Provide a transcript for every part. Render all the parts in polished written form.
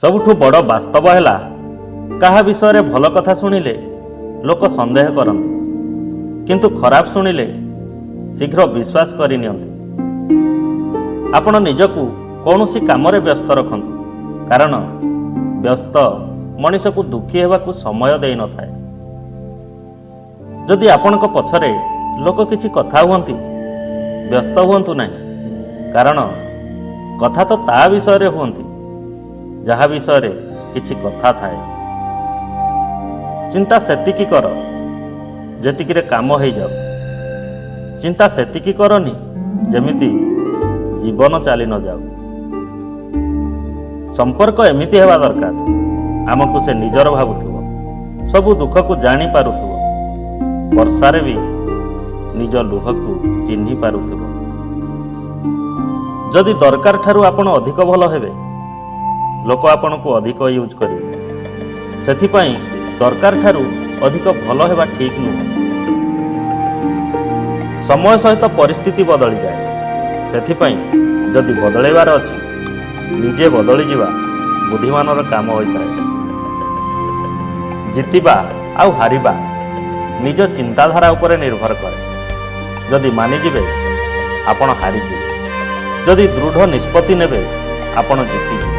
ସବୁଠୁ ବଡ଼ ବାସ୍ତବ ହେଲା, କାହା ବିଷୟରେ ଭଲ କଥା ଶୁଣିଲେ ଲୋକ ସନ୍ଦେହ କରନ୍ତି, କିନ୍ତୁ ଖରାପ ଶୁଣିଲେ ଶୀଘ୍ର ବିଶ୍ୱାସ କରିନିଅନ୍ତି। ଆପଣ ନିଜକୁ କୌଣସି କାମରେ ବ୍ୟସ୍ତ ରଖନ୍ତୁ, କାରଣ ବ୍ୟସ୍ତ ମଣିଷକୁ ଦୁଃଖୀ ହେବାକୁ ସମୟ ଦେଇନଥାଏ। ଯଦି ଆପଣଙ୍କ ପଛରେ ଲୋକ କିଛି କଥା ହୁଅନ୍ତି, ବ୍ୟସ୍ତ ହୁଅନ୍ତୁ ନାହିଁ, କାରଣ କଥା ତ ତା ବିଷୟରେ ହୁଅନ୍ତି ଯାହା ବିଷୟରେ କିଛି କଥା ଥାଏ। ଚିନ୍ତା ସେତିକି କର ଯେତିକିରେ କାମ ହେଇଯାଉ। ଚିନ୍ତା ସେତିକି କରନି ଯେମିତି ଜୀବନ ଚାଲି ନ ଯାଉ। ସମ୍ପର୍କ ଏମିତି ହେବା ଦରକାର, ଆମକୁ ସେ ନିଜର ଭାବୁଥିବ, ସବୁ ଦୁଃଖକୁ ଜାଣିପାରୁଥିବ, ବର୍ଷାରେ ବି ନିଜ ଲୁହକୁ ଚିହ୍ନି ପାରୁଥିବ। ଯଦି ଦରକାର ଠାରୁ ଆପଣ ଅଧିକ ଭଲ ହେବେ, ଲୋକ ଆପଣଙ୍କୁ ଅଧିକ ୟୁଜ୍ କରିବେ। ସେଥିପାଇଁ ଦରକାର ଠାରୁ ଅଧିକ ଭଲ ହେବା ଠିକ୍ ନୁହେଁ। ସମୟ ସହିତ ପରିସ୍ଥିତି ବଦଳିଯାଏ। ସେଥିପାଇଁ ଯଦି ବଦଳେଇବାର ଅଛି, ନିଜେ ବଦଳିଯିବା ବୁଦ୍ଧିମାନର କାମ ହୋଇଥାଏ। ଜିତିବା ଆଉ ହାରିବା ନିଜ ଚିନ୍ତାଧାରା ଉପରେ ନିର୍ଭର କରେ। ଯଦି ମାନିଯିବେ, ଆପଣ ହାରିଯିବେ। ଯଦି ଦୃଢ଼ ନିଷ୍ପତ୍ତି ନେବେ, ଆପଣ ଜିତିଯିବେ।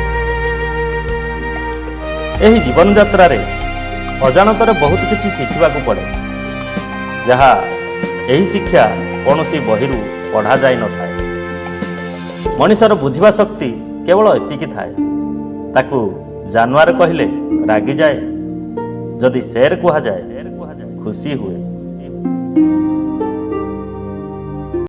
ଏହି ଜୀବନଯାତ୍ରାରେ ଅଜାଣତରେ ବହୁତ କିଛି ଶିଖିବାକୁ ପଡ଼େ, ଯାହା ଏହି ଶିକ୍ଷା କୌଣସି ବହିରୁ ପଢ଼ାଯାଇନଥାଏ। ମଣିଷର ବୁଝିବା ଶକ୍ତି କେବଳ ଏତିକି ଥାଏ, ତାକୁ ଜାନୁଆର କହିଲେ ରାଗିଯାଏ, ଯଦି ଶେର କୁହାଯାଏ ଖୁସି ହୁଏ।